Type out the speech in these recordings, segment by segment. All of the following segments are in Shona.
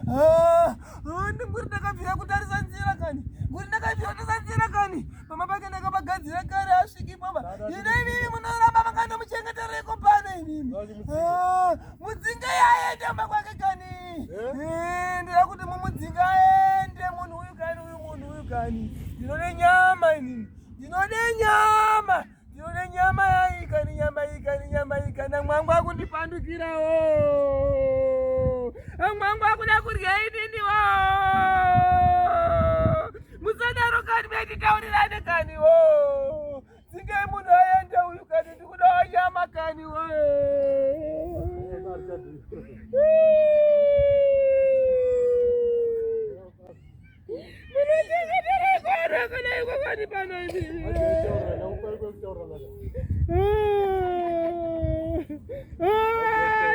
Ah, ah, ndinguri ndakabvira kutarisa nzira kani nguri ndakabvira kutarisa nzira kani pamba pake ndakapagadzira kare asviki pamba ine imimi munoramba makandomuchengetereiko pano imimi ah, mudzinge aende mba kwake kani eh? Eh, ndira kuti mumudzinge aende munhu uyu kani uyu munhu uyu kani ndinode nyama inini ndinode nyama Ndinoda nyama yaika ni nyama ika ni nyama ika namwangu akundipandukirawo amwangu akuda kurya inini wo musadaro kani metitaurirane kani wo dzingei munhu aende uyu kani ndikudawo nyama kani wo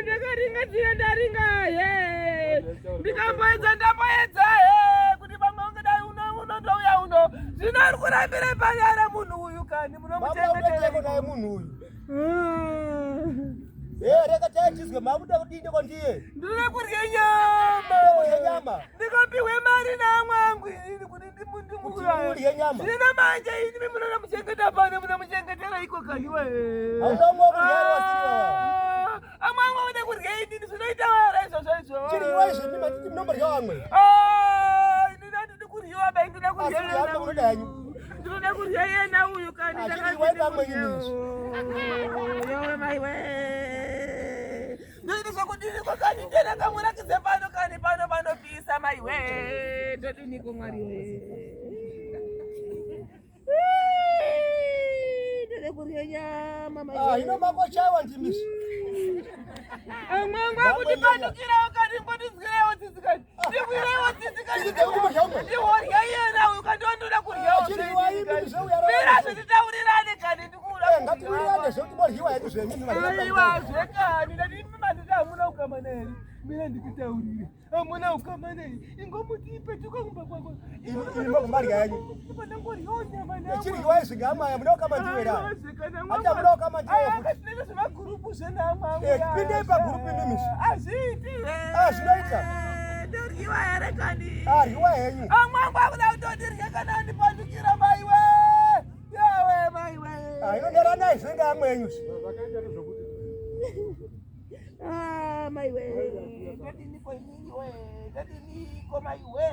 Ndakaringa dzira ndaringa he ndikamboedza ndamboedza he kuti pamwe ungadai uno unondouya uno zvino ari kurambira panyara munhu uyu kani munomuchengetera munhu uyu Eh, reka taitizwe makuda kudinde kwandiye. Ndinoda kurya nyama. Kurya nyama. Ndikapihwe mari naamwangu ini kuti ndimuuraya. Kurya nyama. Zvino manje ini munoda muchengeta pano munomuchengetera iko kani we. Hauna mwa kurya wasiri wa. Amwangu anoda kurya ini zvinoita wara izvozvo izvo. Chiri iwe izvo mimi matiti munomborya vamwe. Ah, ini ndandidi kuryiwa bai ndinoda kurya. Asi kurya munoda henyu. Ndinoda kurya yena uyu kani. Achiriwa pamwe ini. Yowe maiwe. Ndoita zvekudini kani ndena kamurakidze pano kani pano panopisa maiwe. Ndodiniko Mwari we. Ndode kurya nyama maiwe. Ah, ino mako chaiwa ndimishi. Amwangu akutipandukirawo kani ngondinzwirewo tsitsi kani. Ndinzwirewo tsitsi kani. Tsitsi dzekuti murya umwe. Ndihorya iyena uyu kani ndondoda kuryawo. Chiriwa imi zveuya Mira zvititaurirane kani ndikuda. Eh, ngatiwirirane zvekuti moryiwa hedu zvenyu Aiwa zvekani ndati imi manditi hamuna ukama naye. Mira ndikutaurire. Hamuna ukama naye. Ingomuti ipetuka kumba kwako. Imi mokumarya yenyu. Ndangoryawo nyama naye. Chiriwa izvi ngamaya muna ukama ndiwe ra. Hati hamuna ukama ndiwe futi. Tinenge zvemagurupu zvenamwa. Eh, pindei pagurupu imimi. Azviiti. Ah, zvinoita. Ndoryiwa here kani? Ah, ryiwa henyu. Amwangu akuda kutondirya kana andipandukira maiwe. Yawe maiwe. Ah, inonderanai zvenga amwe yenyu. Ah, maiwe. Ndodiniko inini we. Ndodiniko maiwe.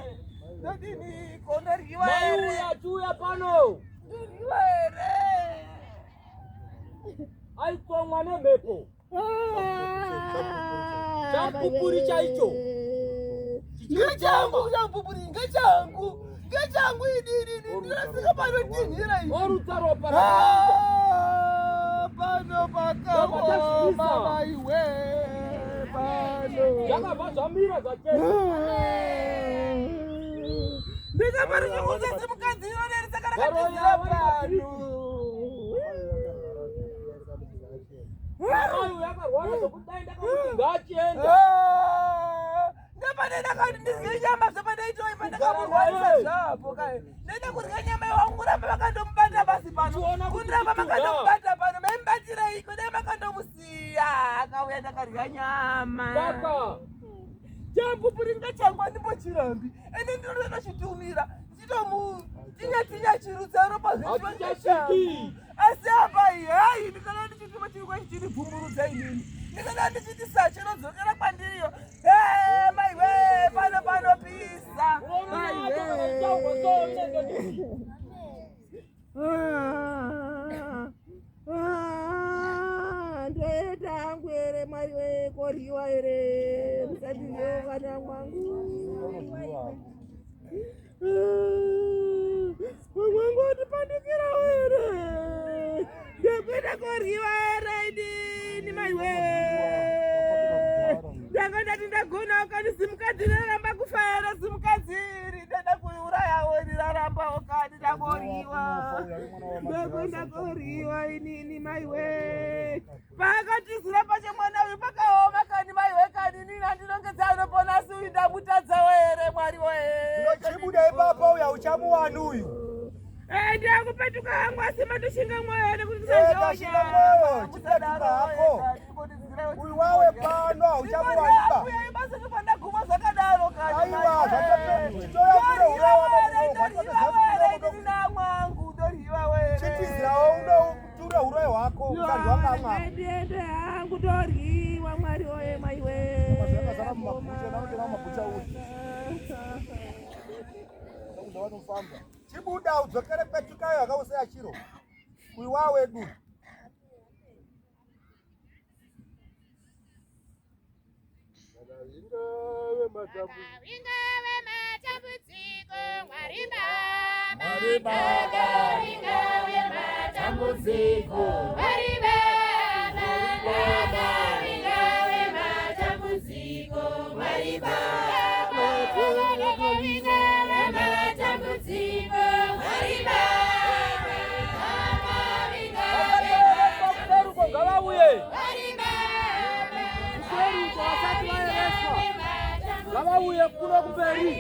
Ndodiniko ndoryiwa here. Maiuya achiuya pano Ndoryiwa here. aitsomwa nemhepo Chamupupuri chaicho. Ngechangu chamupupuri ngechangu ngechangu idini ndinasika panotinhira ini. Orutsa ropa rakawanda. Ah, pano pakaoma Zvakatazvisa. maiwe pano Zvakabva zvamira zvachena. ndikaparikuza simukadzi inonerisaka Varoyi rakatizira vari pano Mai uyu akarwara zvekuti dai ndakamuti ngaachienda. ndapane ndakati ndidye nyama zvapandaitoi pandakamurwarisa zvapo kai ndaida kurya nyama iwanguramba vakandomubata pasi pano Chiona kuti kundiramba chitunha. makandomubata pano maimubatireiko dai makandomusiya akauya ndakarya nyama Saka champupuringa changu andimbochirambi ende ndinotochitumira ndichitomutinya tinya chirudzaro Hatichasviki. asi apa hai ndikana ndichituma chiri kwachichindibvumburudza inini ndikana ndichiti sache inodzokera kwandiriyo e maiwe pano panopisa unoona yacho kana ichaurwa so inenge diki. Ndoenda hangu here mwari we koryiwa here musandiyokana mwangu mwangu andipandukirawo here ndekuenda koryiwa here inini maiwe ndanga ndati ndagona kani simukadzi raramba kufa here simukadzi iri ndada kuurayawo rirarambawo kani ndakoryiwa ndakwenda koryiwa inini maiwe paakatizira pache mwana uyu pakaoma kani maiwe kani inini andinongedza anopona asi uyu ndamutadzawo here mwari we Chibuda ipapo uya uchamuwani uyu. Ndakupetuka hangu asi matoshinga mwoyo here kuti Eh, tashinga mwoyo, chipetuka hako. Uyu wawe pano hauchamuwani ba. ndaguma zvakadaro kani. Kuchena unotenga mabhucha uti. Vanofamba. Chibuda udzokere kwetukayo akauseya chiro. Kuiwa wedu. Vakavinga vematambudziko, Mwari Baba. Mwari Baba. Vakavinga vematambudziko, Mwari Baba. Vakavinga vematambudziko, Mwari Baba. Vakavinga vematambudziko, Mwari Baba. Vakavinga Vakaereswa kuseri uko ngavauye. Mwari Baba. Kuseri uko vasati vaereswa. Ngavauye kuno kumberi.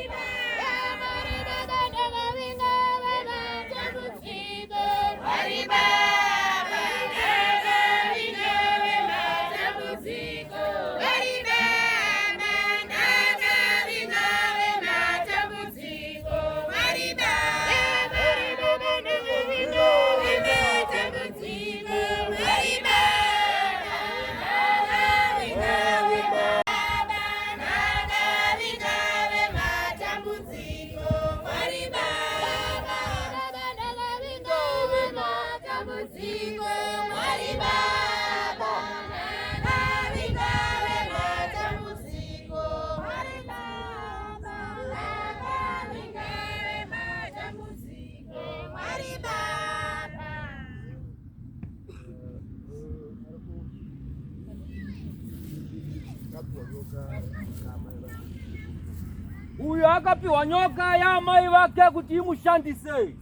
Uyu akapiwa nyoka yaamai vake kuti imushandise.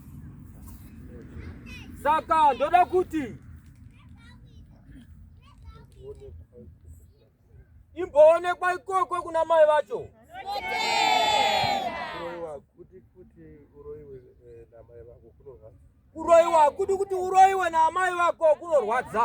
Saka ndoda kuti imboonekwa ikoko kuna mai vacho. Kuroiwa kuti uroiwe naamai vako kunorwadza.